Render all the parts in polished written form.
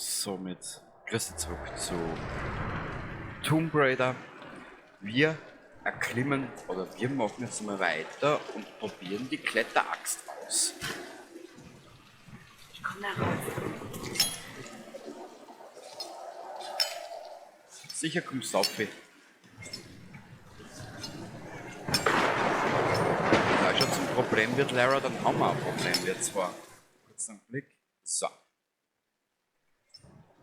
Somit grüß dich zurück zu Tomb Raider. Wir erklimmen oder wir machen jetzt mal weiter und probieren die Kletteraxt aus. Ich komme da rauf. Sicher kommst du auf. Da schon zum Problem wird, Lara, dann haben wir ein Problem. Wir zwar. Kurz einen Blick. So.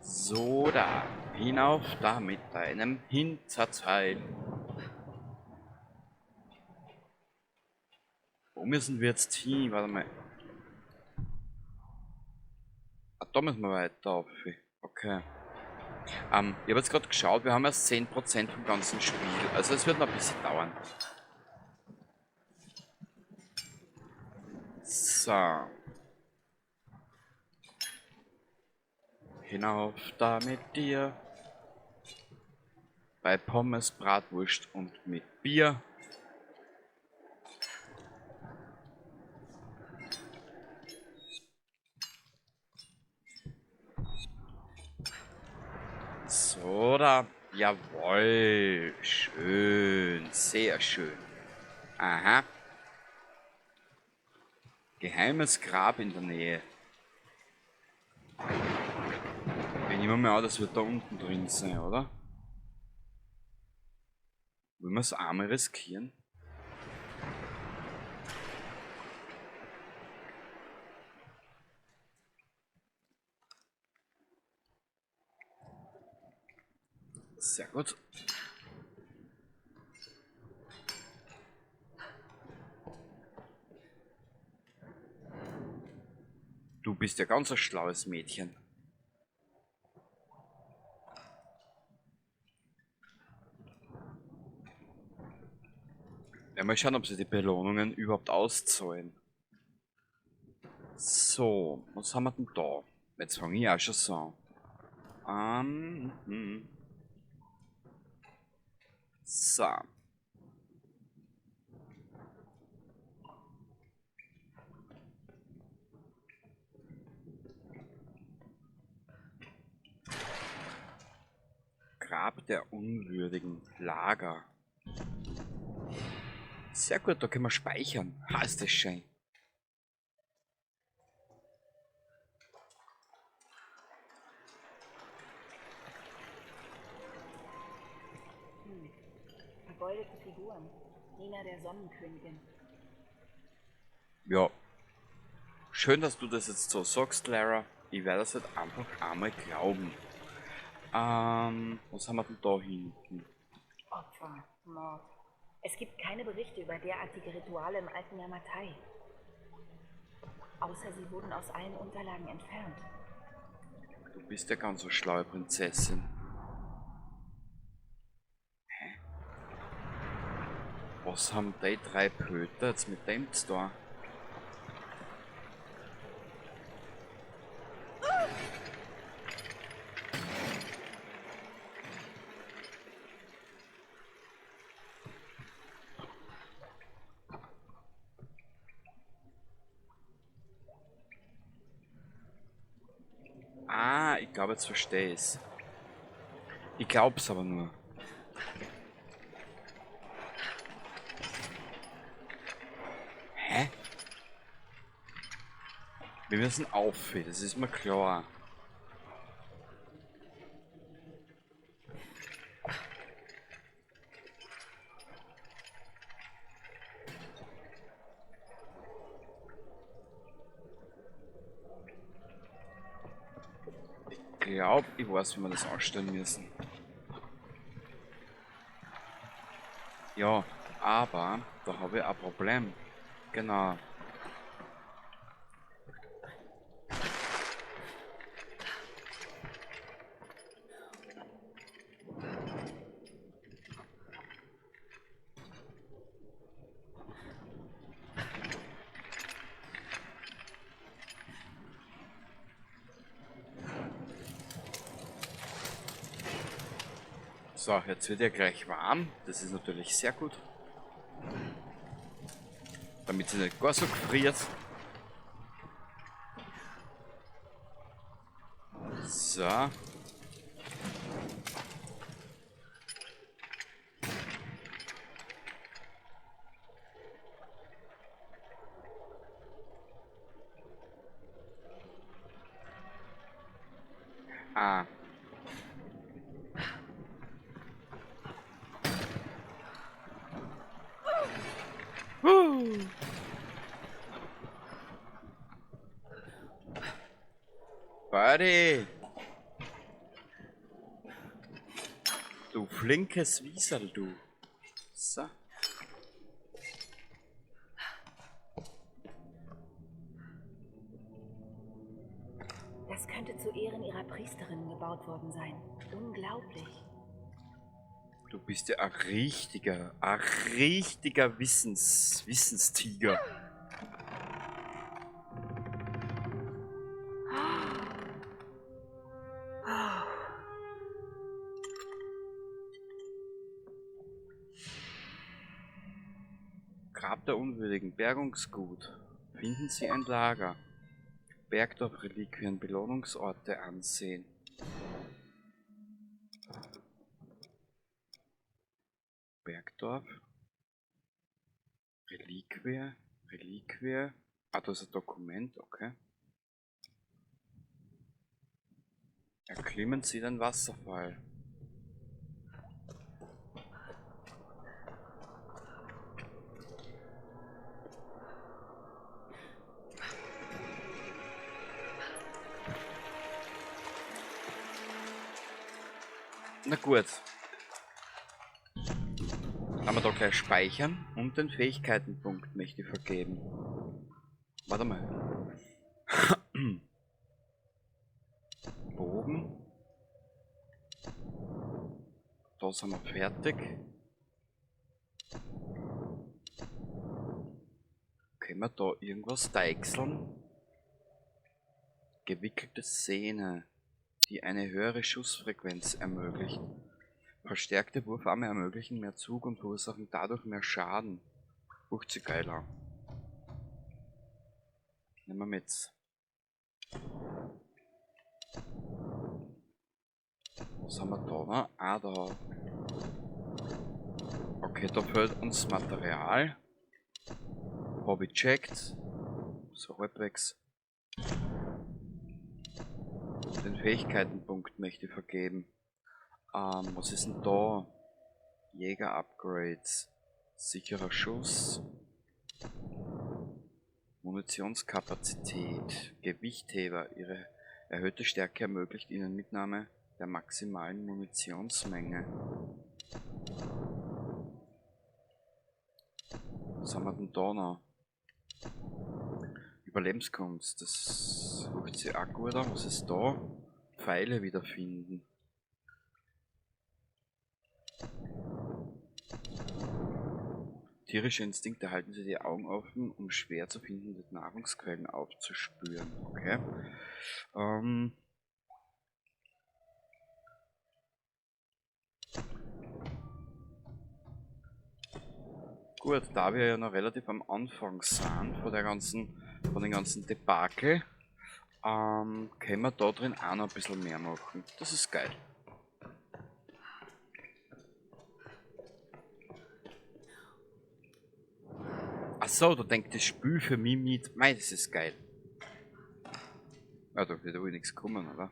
So da. Hinauf da mit deinem Hinterteil. Wo müssen wir jetzt hin? Warte mal. Ah, da müssen wir weiter auf. Okay. Ich hab jetzt grad geschaut, wir haben erst 10% vom ganzen Spiel. Also es wird noch ein bisschen dauern. So. Hinauf da mit dir. Bei Pommes, Bratwurst und mit Bier. So, da. Jawohl. Schön. Sehr schön. Aha. Geheimes Grab in der Nähe. Ich nehme mal an, das wird da unten drin sein, oder? Wollen wir es einmal riskieren? Sehr gut. Du bist ja ganz ein schlaues Mädchen. Ja, mal schauen, ob sie die Belohnungen überhaupt auszahlen. So, was haben wir denn da? Jetzt fange ich auch schon so an. So. Grab der unwürdigen Lager. Sehr gut, da können wir speichern. Ha, ist das schön. Vergoldete Figuren. Diener der Sonnenkönigin. Ja. Schön, dass du das jetzt so sagst, Lara. Ich werde das halt einfach einmal glauben. Was haben wir denn da hinten? Opfer, Mord. Es gibt keine Berichte über derartige Rituale im alten Yamatai. Außer sie wurden aus allen Unterlagen entfernt. Du bist ja ganz so schlaue Prinzessin. Hä? Was haben die drei Pöter jetzt mit dem zu tun? Ah, ich glaube, jetzt verstehe ich's. Ich glaub's aber nur. Hä? Wir müssen auf, das ist mir klar. Ich glaub, ich weiß, wie wir das anstellen müssen. Ja, aber da habe ich ein Problem. Genau. So, jetzt wird ja gleich warm. Das ist natürlich sehr gut. Damit sie nicht gar so gefriert. So. Ah. Buddy! Du flinkes Wiesel, du. So. Das könnte zu Ehren ihrer Priesterinnen gebaut worden sein. Unglaublich. Du bist ja ein richtiger Wissenstiger. Grab der Unwürdigen, Bergungsgut. Finden Sie ein Lager. Bergdorf-Reliquien, Belohnungsorte ansehen. Bergdorf. Reliquie, Reliquie. Ah, da ist ein Dokument, okay. Erklimmen Sie den Wasserfall. Na gut. Haben wir da gleich speichern und den Fähigkeitenpunkt möchte ich vergeben. Warte mal. Bogen. Da sind wir fertig. Können wir da irgendwas deichseln? Gewickelte Sehne, die eine höhere Schussfrequenz ermöglicht. Verstärkte Wurfarme ermöglichen mehr Zug und verursachen dadurch mehr Schaden. Hucht sich geil an. Nehmen wir mit. Was haben wir da noch? Ah, da. Okay, da fehlt uns Material. Hab ich gecheckt. So halbwegs. Den Fähigkeitenpunkt möchte ich vergeben. Was ist denn da? Jäger-Upgrades. Sicherer Schuss. Munitionskapazität. Gewichtheber. Ihre erhöhte Stärke ermöglicht ihnen Mitnahme der maximalen Munitionsmenge. Was haben wir denn da noch? Überlebenskunst. Das ruft sich auch gut an. Was ist da? Pfeile wiederfinden. Tierische Instinkte halten sie die Augen offen, um schwer zu findende Nahrungsquellen aufzuspüren. Okay. Gut, da wir ja noch relativ am Anfang sind von den ganzen Debakel, können wir da drin auch noch ein bisschen mehr machen. Das ist geil. Achso, da denkt das Spiel für mich mit. Mei, das ist geil. Ja, da wird wohl nichts kommen, oder?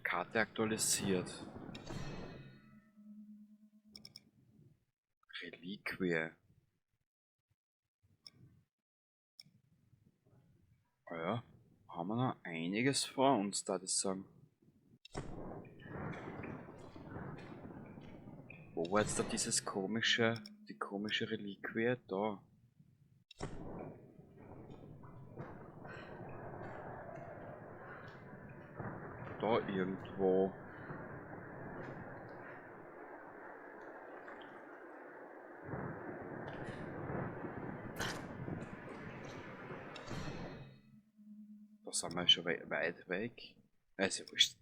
Karte aktualisiert. Reliquie. Ah ja, haben wir noch einiges vor uns, da das sagen. Wo war jetzt da dieses komische, die komische Reliquie? Da. Da irgendwo. Da sind wir schon weit weg. Also wurscht.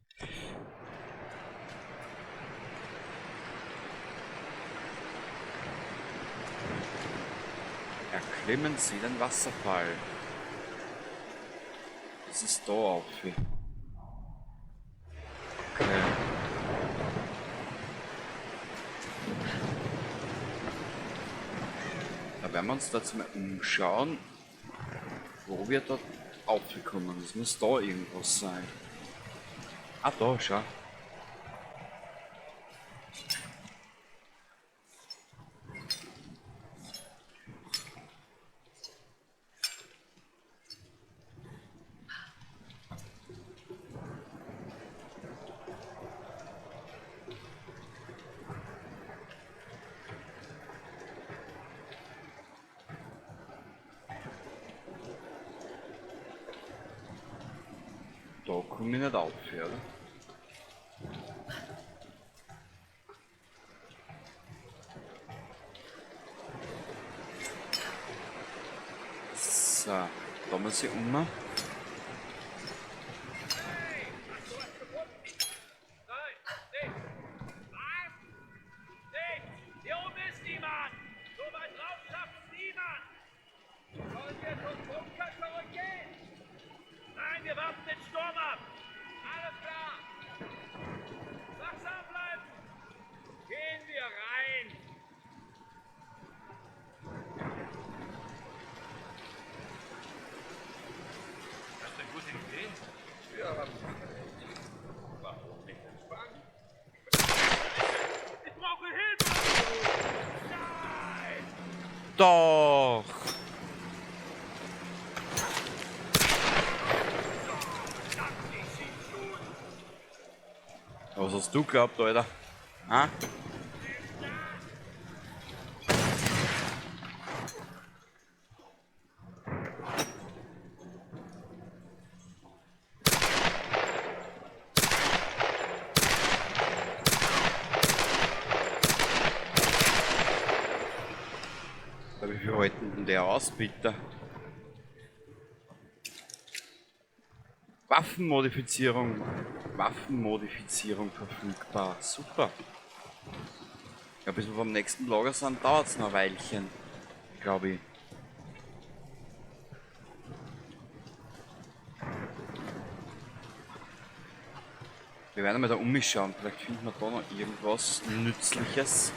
Erklimmen Sie den Wasserfall. Das ist da auf. Okay. Da werden wir uns dazu mal umschauen, wo wir dort aufgekommen. Das muss da irgendwas sein. Ah, da, schau. Da komme ich nicht auf, oder? So, da muss ich um. Doch! Was hast du geglaubt, Alter? Ha? Wie viel halten denn der aus, bitte? Waffenmodifizierung. Waffenmodifizierung verfügbar. Super. Ja, bis wir beim nächsten Lager sind, dauert es noch ein Weilchen. Glaube ich. Wir werden mal da umschauen. Vielleicht finden wir da noch irgendwas Nützliches.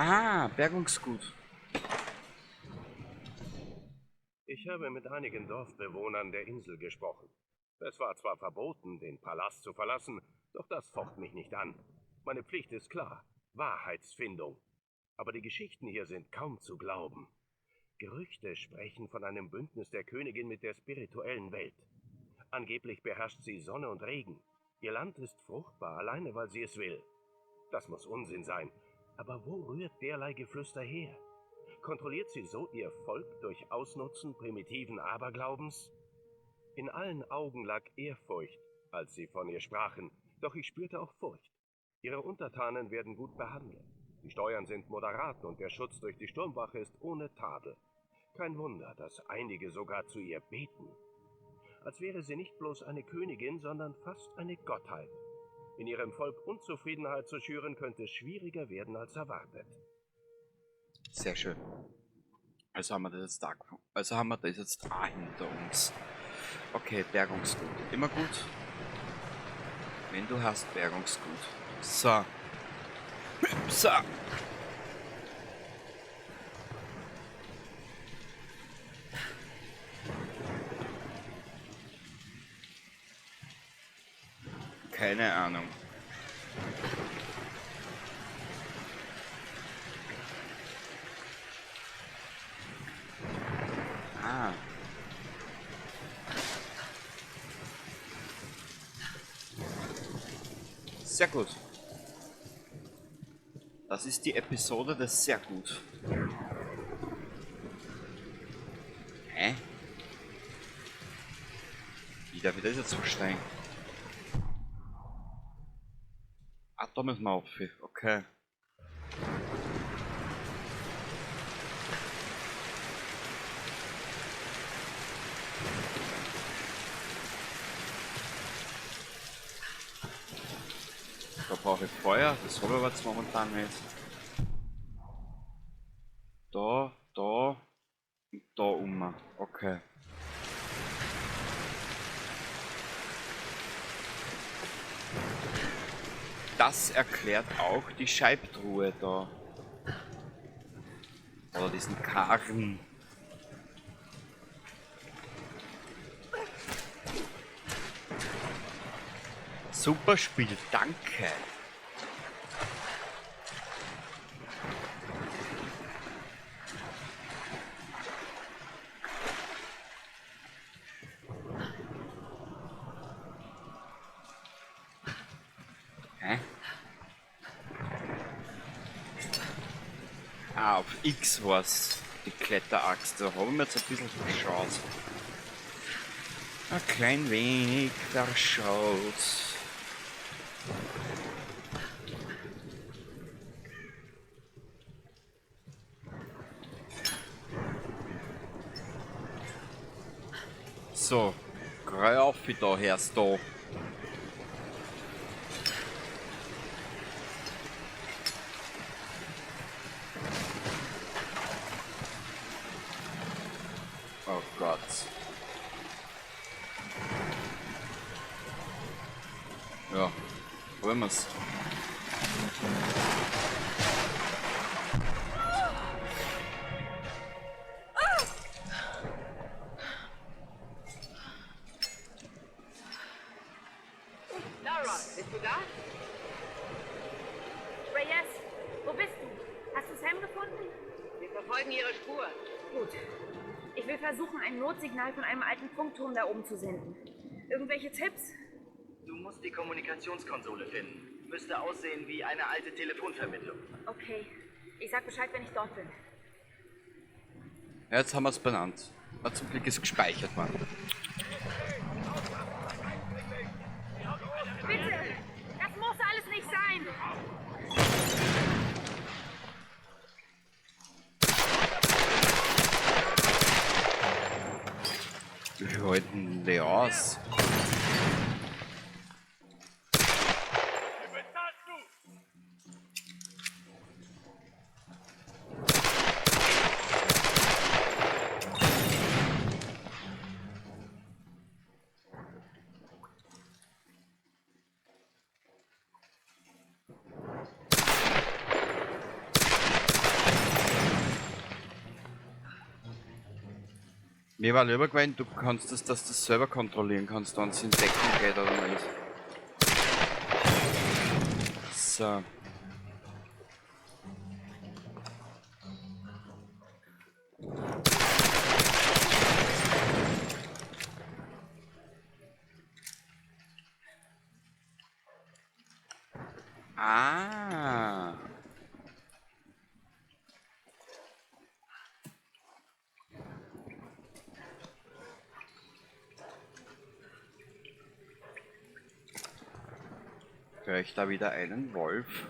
Ah, Bergungsgut. Ich habe mit einigen Dorfbewohnern der Insel gesprochen. Es war zwar verboten, den Palast zu verlassen, doch das focht mich nicht an. Meine Pflicht ist klar, Wahrheitsfindung. Aber die Geschichten hier sind kaum zu glauben. Gerüchte sprechen von einem Bündnis der Königin mit der spirituellen Welt. Angeblich beherrscht sie Sonne und Regen. Ihr Land ist fruchtbar, alleine weil sie es will. Das muss Unsinn sein. Aber wo rührt derlei Geflüster her? Kontrolliert sie so ihr Volk durch Ausnutzen primitiven Aberglaubens? In allen Augen lag Ehrfurcht, als sie von ihr sprachen, doch ich spürte auch Furcht. Ihre Untertanen werden gut behandelt. Die Steuern sind moderat und der Schutz durch die Sturmwache ist ohne Tadel. Kein Wunder, dass einige sogar zu ihr beten. Als wäre sie nicht bloß eine Königin, sondern fast eine Gottheit. In ihrem Volk Unzufriedenheit zu schüren, könnte schwieriger werden als erwartet. Sehr schön. Also haben wir das jetzt da, also haben wir das jetzt da hinter uns. Okay, Bergungsgut. Immer gut. Wenn du hast, Bergungsgut. So. So. Keine Ahnung. Ah. Sehr gut. Das ist die Episode des Sehr gut. Hä? Wie darf ich das jetzt verstehen? Ah, da müssen wir auf. Okay. Da brauche ich Feuer, das habe ich aber jetzt momentan nicht. Da, da und da um. Okay. Das erklärt auch die Scheibtruhe da. Oder diesen Karren. Super Spiel, danke. Hä? Ah, auf X war's die Kletteraxt. Da haben wir jetzt ein bisschen verschaut. Ein klein wenig verschaut. So, grei auf da, hörst du. Oh Gott. Ja, wollen wir's. Lara, bist du da? Reyes, wo bist du? Hast du Sam gefunden? Wir verfolgen ihre Spur. Gut. Ich will versuchen, ein Notsignal von einem alten Funkturm da oben zu senden. Irgendwelche Tipps? Du musst die Kommunikationskonsole finden. Müsste aussehen wie eine alte Telefonverbindung. Okay. Ich sag Bescheid, wenn ich dort bin. Ja, jetzt haben wir es benannt. Na, zum Glück ist gespeichert worden. Bitte! Das muss alles nicht sein! Wie halten die aus? Mir war lieber gewesen, du kannst das, dass du das selber kontrollieren kannst, wenn es in Deckung geht oder nicht. So. Ah. Höre ich da wieder einen Wolf?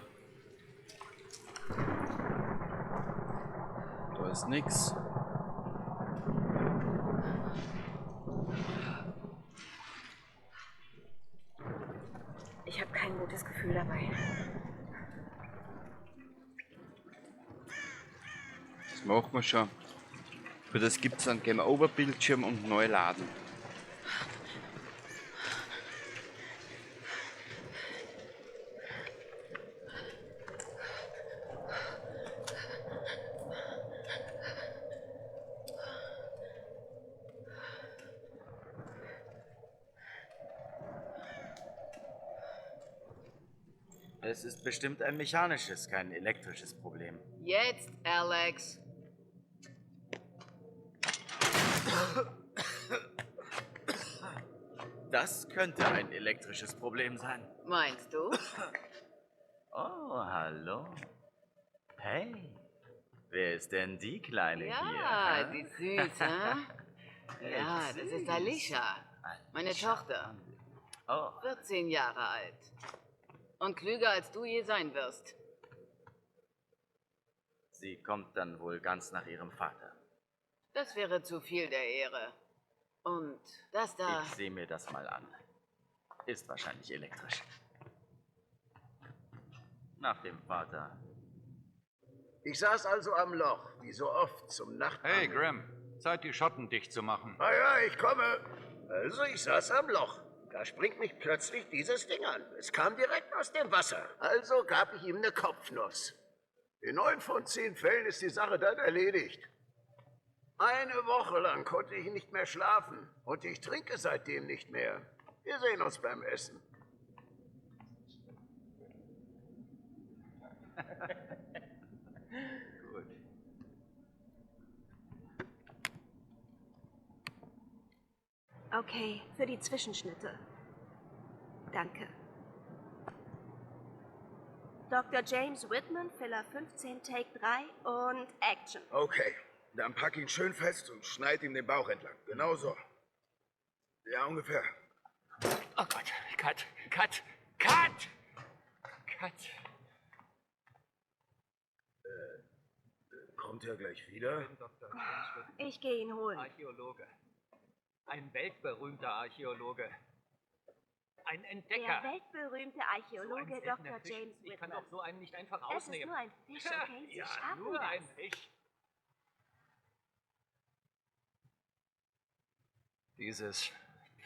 Da ist nix. Ich habe kein gutes Gefühl dabei. Das machen wir schon. Für das gibt es einen Game Over Bildschirm und neu laden. Es ist bestimmt ein mechanisches, kein elektrisches Problem. Jetzt, Alex. Das könnte ein elektrisches Problem sein. Meinst du? Oh, hallo. Hey, wer ist denn die Kleine Ja, hier? die ist süß, hä? Ja, Echt das ist süß. Alicia, meine Alicia. Tochter. Oh, 14 Jahre alt. Und klüger als du je sein wirst. sie kommt dann wohl ganz nach ihrem Vater. Das wäre zu viel der Ehre. Und das da. Ich sehe mir das mal an. Ist wahrscheinlich elektrisch. Nach dem Vater. Ich saß also am Loch, wie so oft zum Nachtangeln. Hey, Graham, Zeit, die Schotten dicht zu machen. Ah ja, ich komme. Also, ich saß am Loch. Da springt mich plötzlich dieses Ding an. Es kam direkt aus dem Wasser. Also gab ich ihm eine Kopfnuss. In 9 von 10 Fällen ist die Sache dann erledigt. Eine Woche lang konnte ich nicht mehr schlafen. Und ich trinke seitdem nicht mehr. Wir sehen uns beim Essen. Gut. Okay, für die Zwischenschnitte. Danke. Dr. James Whitman, Filler 15, Take 3 und Action. Okay, dann pack ihn schön fest und schneid ihm den Bauch entlang. Genau so. Ja, ungefähr. Oh Gott, Cut, Cut, Cut! Cut. Kommt er gleich wieder? Ich gehe ihn holen. Archäologe. Ein weltberühmter Archäologe. Ein Der Entdecker. weltberühmte So ein Archäologe seltener Dr. Fisch. James Ich kann Whitman. auch so einen nicht einfach Es ist rausnehmen. nur ein Fisch, okay? Sie Ja, schaffen nur ein das. Fisch. Dieses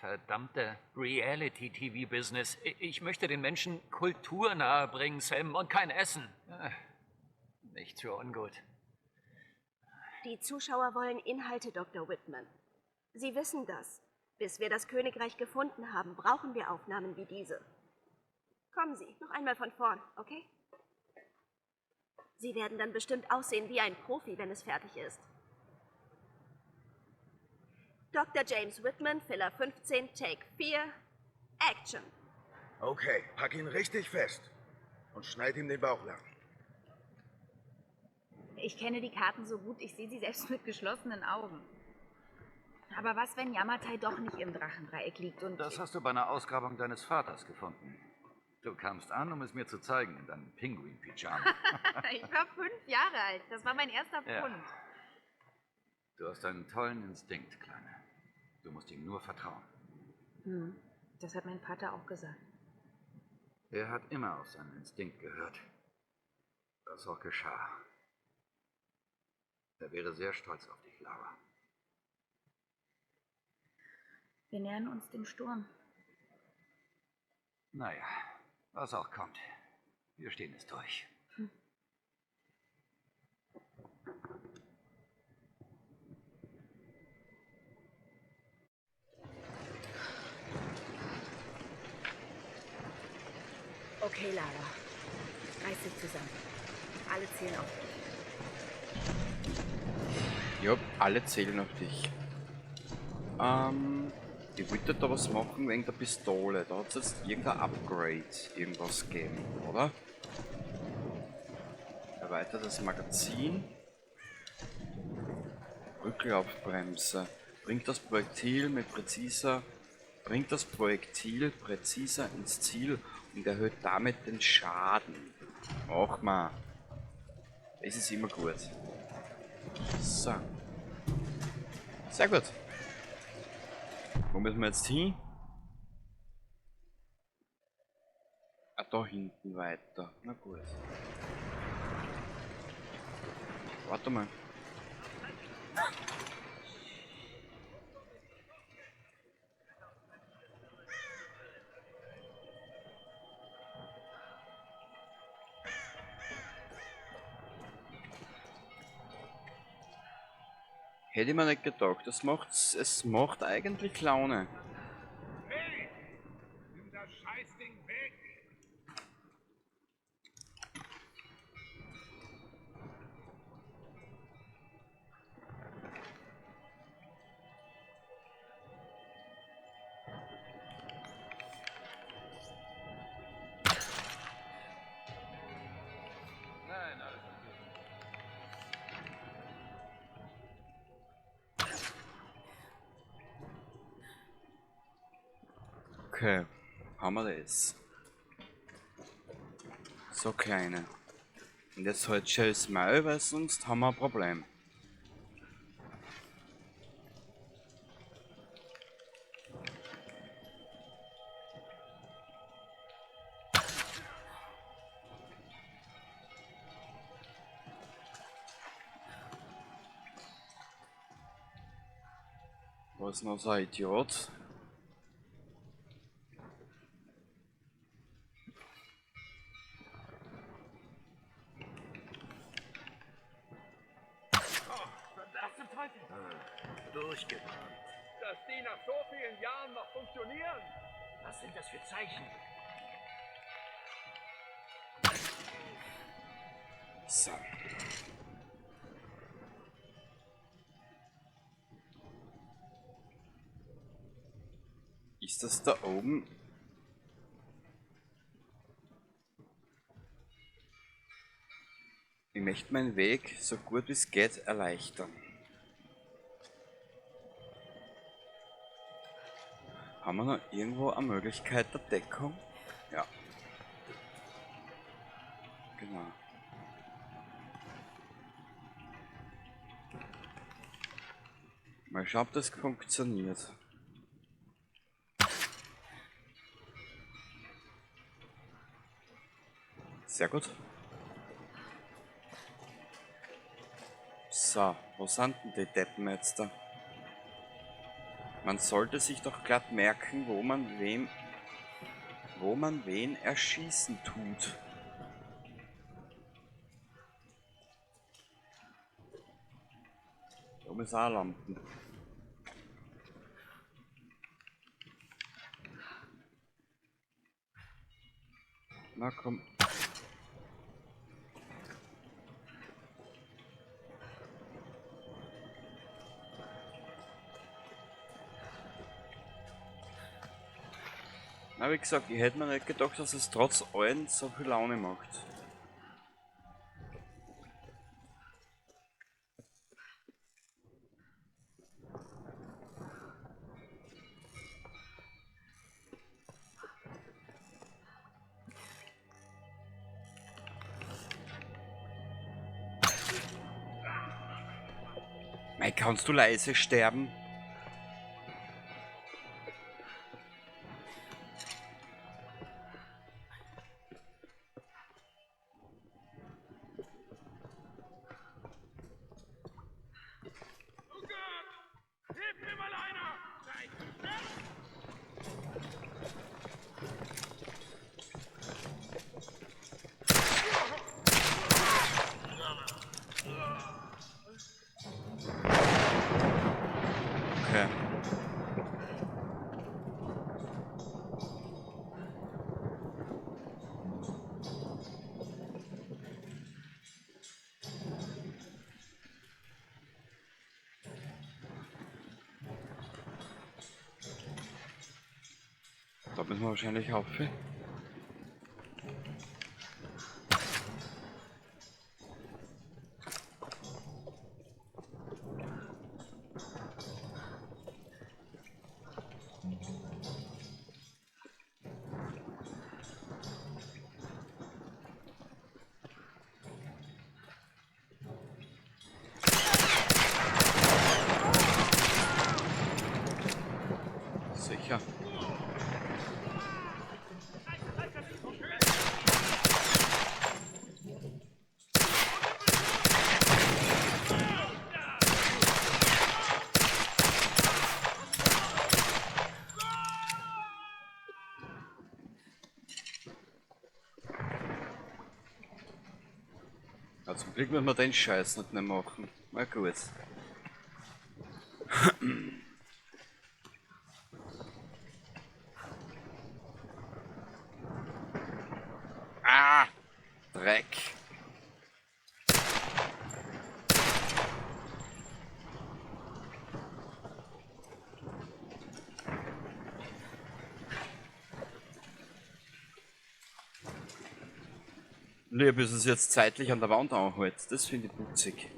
verdammte Reality-TV-Business. Ich möchte den Menschen Kultur nahebringen, Sam, und kein Essen. Nicht für ungut. Die Zuschauer wollen Inhalte, Dr. Whitman. Sie wissen das. Bis wir das Königreich gefunden haben, brauchen wir Aufnahmen wie diese. Kommen Sie, noch einmal von vorn, okay? Sie werden dann bestimmt aussehen wie ein Profi, wenn es fertig ist. Dr. James Whitman, Filler 15, Take 4, Action. Okay, pack ihn richtig fest und schneid ihm den Bauch lang. Ich kenne die Karten so gut, ich sehe sie selbst mit geschlossenen Augen. Aber was, wenn Yamatai doch nicht im Drachendreieck liegt und... Das hast du bei einer Ausgrabung deines Vaters gefunden. Du kamst an, um es mir zu zeigen, in deinem Pinguin-Pyjama. Ich war 5 Jahre alt. Das war mein erster Ja. Fund. Du hast einen tollen Instinkt, Kleine. Du musst ihm nur vertrauen. Hm, das hat mein Vater auch gesagt. Er hat immer auf seinen Instinkt gehört. Was auch geschah. Er wäre sehr stolz auf dich, Lara. Wir nähern uns dem Sturm. Naja, was auch kommt. Wir stehen es durch. Okay, Lara. Reiß dich zusammen. Alle zählen auf dich. Ja, alle zählen auf dich. Ich wollte da was machen wegen der Pistole. Da hat's jetzt irgendein Upgrade, irgendwas gegeben, oder? Erweitertes Magazin. Rücklaufbremse. Bringt das Projektil mit präziser, bringt das Projektil präziser ins Ziel und erhöht damit den Schaden. Mach mal. Das ist immer gut. So. Sehr gut. Wo müssen wir jetzt hin? Ah, da hinten weiter. Na gut. Warte mal. Hätte ich mir nicht gedacht. Es macht eigentlich Laune. Hey! Nimm das Scheißding weg! Nein, alles okay. Okay, haben wir das. So kleine. Und jetzt halt scheiß Maul, weil sonst haben wir ein Problem. Was noch so ein Idiot? Was zum Teufel? Durchgebrannt. Dass die nach so vielen Jahren noch funktionieren. Was sind das für Zeichen? So. Ist das da oben? Ich möchte meinen Weg so gut wie es geht erleichtern. Haben wir noch irgendwo eine Möglichkeit der Deckung? Ja. Genau. Mal schauen, ob das funktioniert. Sehr gut. So, wo sind denn die Deppen jetzt da? Man sollte sich doch glatt merken, wo man wen erschießen tut. Da oben ist auch Lampen. Na komm. Na, wie gesagt, ich hätte mir nicht gedacht, dass es trotz allem so viel Laune macht. Mei, kannst du leise sterben? Okay. Da müssen wir wahrscheinlich auf. Sicher. Ja, zum Glück müssen wir den Scheiß nicht mehr machen. Na gut. Ah! Dreck! Lieb ist es jetzt zeitlich an der Wand anhält. Das finde ich putzig.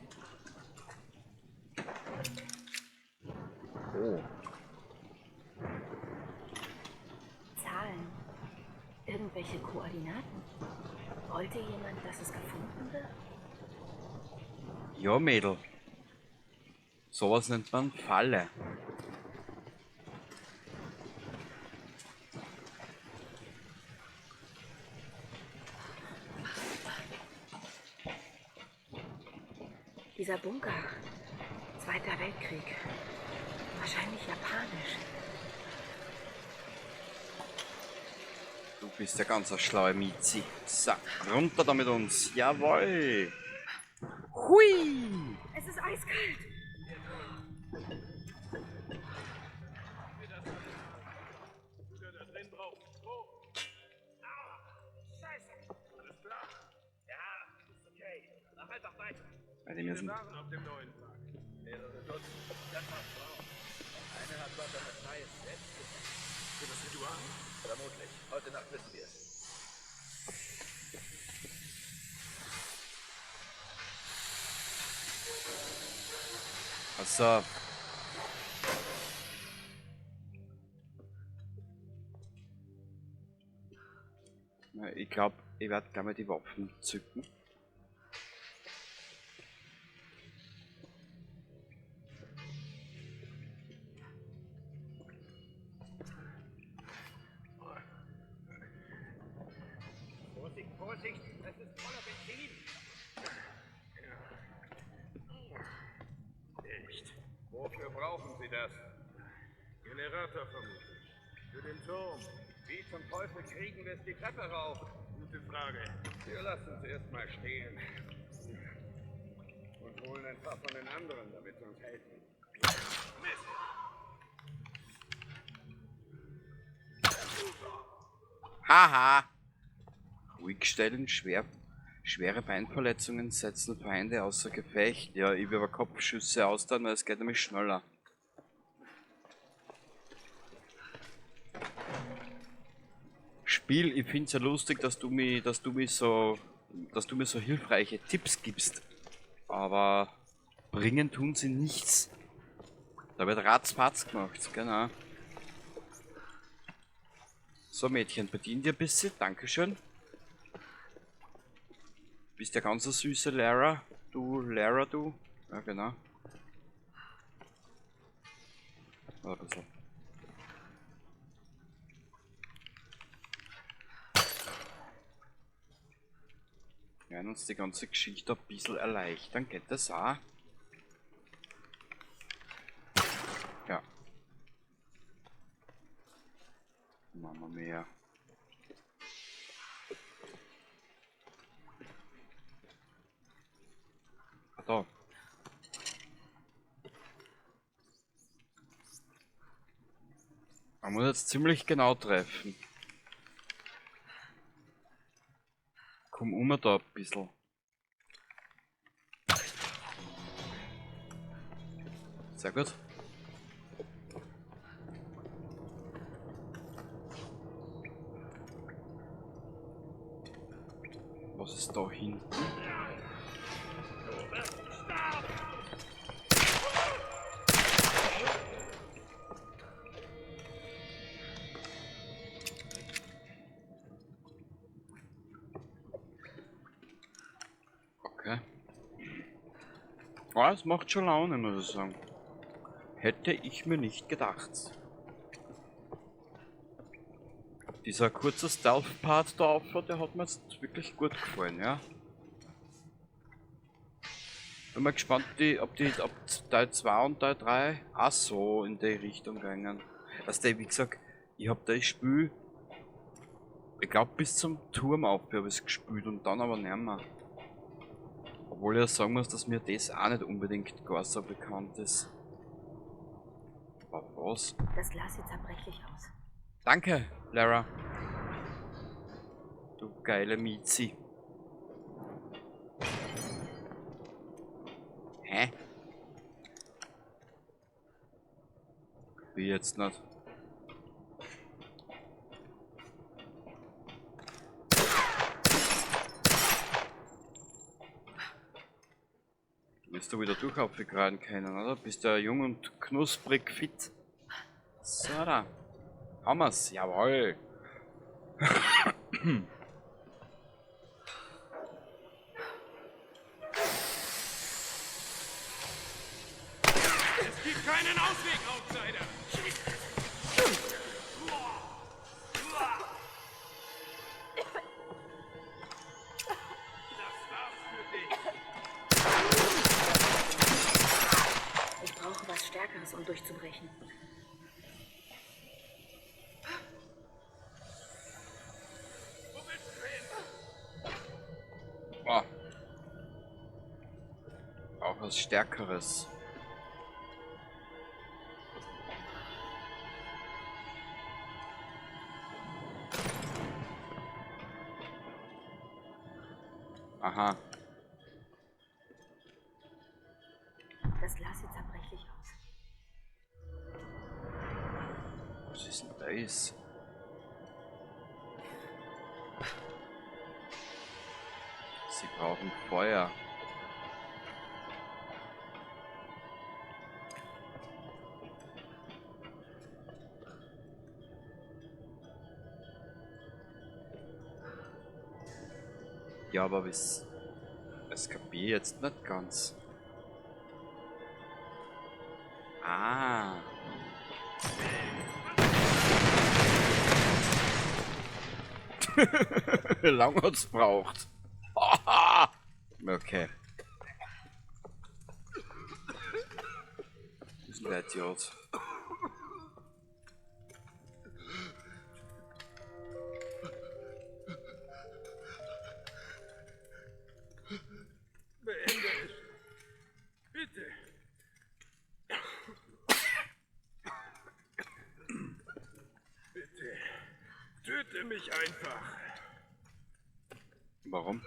Oh. Zahlen. Irgendwelche Koordinaten. Wollte jemand, dass es gefunden wird? Ja, Mädel. Sowas nennt man Falle. Dieser Bunker. Zweiter Weltkrieg. Wahrscheinlich japanisch. Du bist ja ganz eine schlaue Mizi. So, runter da mit uns. Jawohl. Hui! Es ist eiskalt. Die müssen waren auf dem neuen Tag. Mehrere Dutzend. Das war Frauen. Eine hat dort ein freies Selbst gesetzt. Für das Ritual? Vermutlich. Heute Nacht wissen wir es. Also. Na, ich glaube, ich werde gleich mal die Waffen zücken. Vorsicht, Vorsicht, es ist voller Benzin. Echt? Wofür brauchen Sie das? Generator vermutlich. Für den Turm. Wie zum Teufel kriegen wir es die Treppe rauf? Gute Frage. Wir lassen es erstmal stehen. Und holen ein paar von den anderen, damit sie uns helfen. Mist! Haha! Ruhig stellen, schwere Beinverletzungen setzen Feinde außer Gefecht. Ja, ich will aber Kopfschüsse austeilen, weil es geht nämlich schneller. Spiel, ich find's ja lustig, dass du mir so hilfreiche Tipps gibst. Aber bringen tun sie nichts. Da wird ratzfatz gemacht, genau. So Mädchen, bedien dir ein bisschen, Dankeschön. Bist ja ganz eine süße Lara. Du, Lara, du. Ja, genau. Ein bisschen. Wir werden uns die ganze Geschichte ein bisschen erleichtern. Geht das auch? Ja. Machen wir mehr. Da. Man muss jetzt ziemlich genau treffen. Komm um da ein bisschen. Sehr gut. Was ist da hinten? Okay. Ja, es macht schon Laune, muss ich sagen. Hätte ich mir nicht gedacht. Dieser kurze Stealth-Part da auf, der hat mir jetzt wirklich gut gefallen, ja. Bin mal gespannt, ob Teil 2 und Teil 3 auch so in die Richtung gingen. Also, wie gesagt, ich hab das Spiel, ich glaube bis zum Turm auf habe ich es gespielt und dann aber nicht mehr. Obwohl ich ja sagen muss, dass mir das auch nicht unbedingt gar so bekannt ist. Aber was? Das Glas sieht zerbrechlich aus. Danke, Lara. Du geile Mizi. Hä? Wie jetzt nicht? Du wirst du wieder durchaufgeraten können, oder? Bist ja jung und knusprig fit. So da. Haben wir's, jawohl. Es gibt keinen Ausweg, Outsider! Das war's für dich! Ich brauche was Stärkeres, um um durchzubrechen. Oh. Auch was Stärkeres. Aha. Das Glas sieht zerbrechlich aus. Was ist denn das? Sie brauchen Feuer. Ja, aber bis das kapier ich jetzt nicht ganz. Ah. Lang hat's braucht. Okay. Das ist ein Idiot. Beende es. Bitte. Bitte. Töte mich einfach. Warum?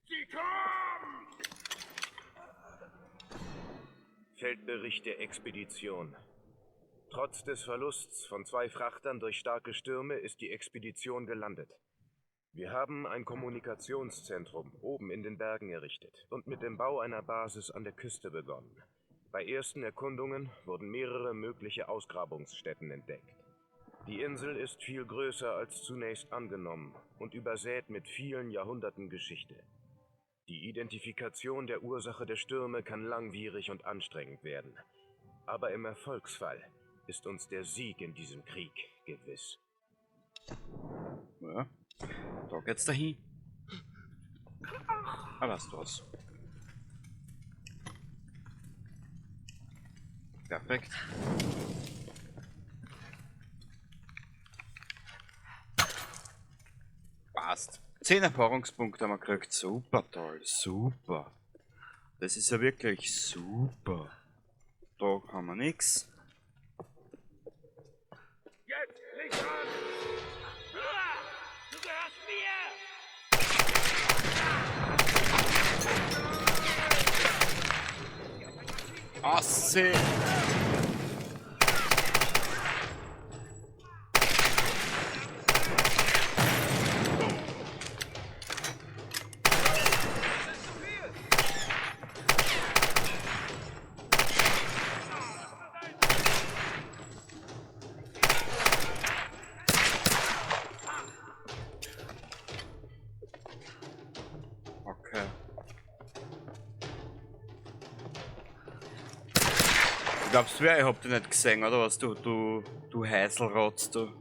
Sie kommen! Feldbericht der Expedition. Trotz des Verlusts von 2 Frachtern durch starke Stürme ist die Expedition gelandet. Wir haben ein Kommunikationszentrum oben in den Bergen errichtet und mit dem Bau einer Basis an der Küste begonnen. Bei ersten Erkundungen wurden mehrere mögliche Ausgrabungsstätten entdeckt. Die Insel ist viel größer als zunächst angenommen und übersät mit vielen Jahrhunderten Geschichte. Die Identifikation der Ursache der Stürme kann langwierig und anstrengend werden. Aber im Erfolgsfall ist uns der Sieg in diesem Krieg gewiss. Ja, da geht's dahin. Ah, weißt du was? Perfekt. Passt. 10 Erfahrungspunkte haben wir gekriegt. Super toll, super. Das ist ja wirklich super. Da haben wir nix. Jetzt nicht an! Du gehörst mir! Asse! Okay. Du glaubst, wer? Ich hab dich nicht gesehen, oder was? Du Häselrotz, du.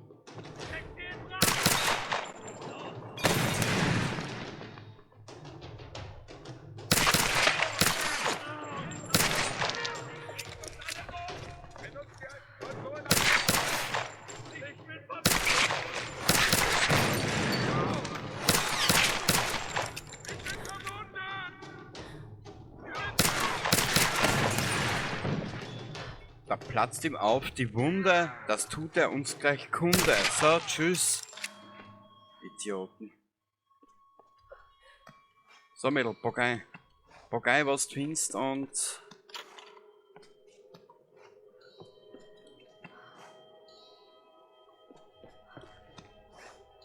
Da platzt ihm auf die Wunde, das tut er uns gleich kunde. So, tschüss. Idioten. So, Mädel, pack ein. Pack ein, was du findest und...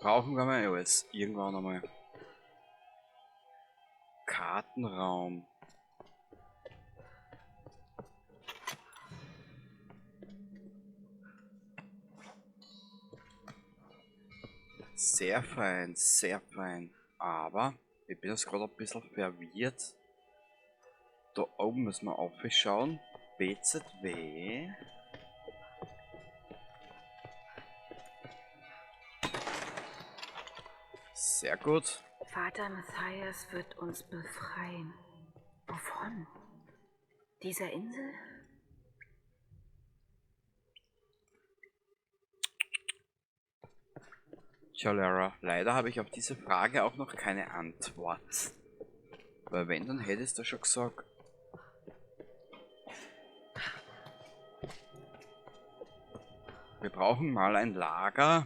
Brauchen wir mal alles. Irgendwann einmal. Kartenraum. Sehr fein, sehr fein. Aber ich bin jetzt gerade ein bisschen verwirrt. Da oben müssen wir aufschauen. BZW. Sehr gut. Vater Matthias wird uns befreien. Wovon? Dieser Insel? Tja, Lara, leider habe ich auf diese Frage auch noch keine Antwort. Weil wenn, dann hättest du schon gesagt. Wir brauchen mal ein Lager.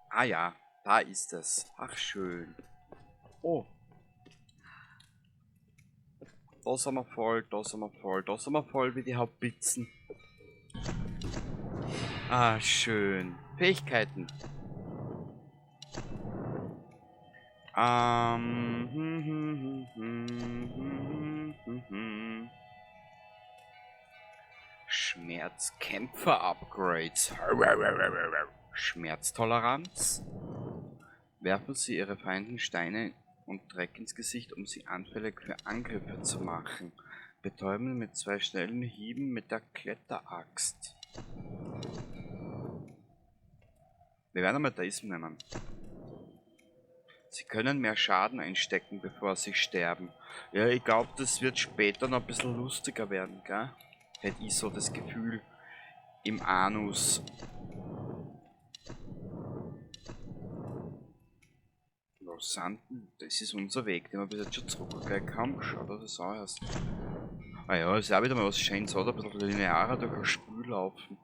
Ah ja, da ist es. Ach schön. Oh. Da sind wir voll, da sind wir voll, da sind wir voll wie die Hauptpizzen. Ah, schön. Fähigkeiten. Schmerzkämpfer-Upgrades. Schmerztoleranz. Werfen Sie Ihre Feinden Steine und Dreck ins Gesicht, um sie anfällig für Angriffe zu machen. Betäuben mit 2 schnellen Hieben mit der Kletteraxt. Wir werden einmal das nehmen. Sie können mehr Schaden einstecken, bevor sie sterben. Ja, ich glaub, das wird später noch ein bisschen lustiger werden, gell? Hätte ich so das Gefühl im Anus. Was sind denn? Das ist unser Weg, den wir bis jetzt schon zurückgekriegt haben. Schau dir das an erst. Ah ja, ist auch wieder mal was Schönes, oder? Ein bisschen linearer durch ein Spül laufen.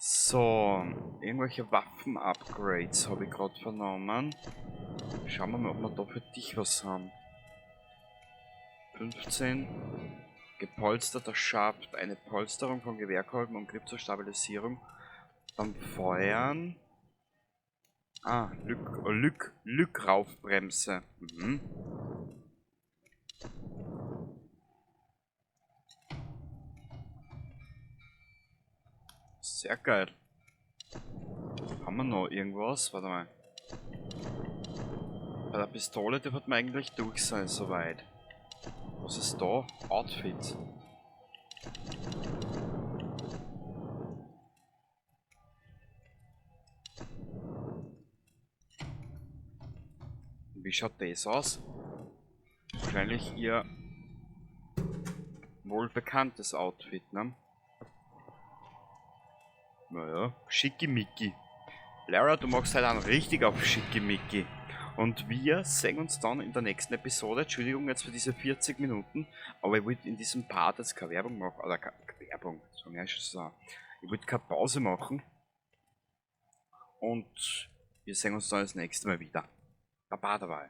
So, irgendwelche Waffen-Upgrades habe ich grad vernommen. Schauen wir mal, ob wir da für dich was haben. 15. Gepolsterter Schaft. Eine Polsterung von Gewehrkolben und Grip zur Stabilisierung beim Feuern. Ah, Lückraufbremse. Sehr geil. Haben wir noch irgendwas? Warte mal. Bei der Pistole dürfte man eigentlich durch sein, soweit. Was ist da? Outfit. Wie schaut das aus? Wahrscheinlich ihr wohlbekanntes Outfit, ne? Naja, schickimicki. Lara, du machst halt einen richtig auf schickimicki. Und wir sehen uns dann in der nächsten Episode. Entschuldigung jetzt für diese 40 Minuten, aber ich wollte in diesem Part jetzt keine Werbung machen, oder keine Werbung, sagen wir schon so. Ich wollte keine Pause machen. Und wir sehen uns dann das nächste Mal wieder. Baba dabei.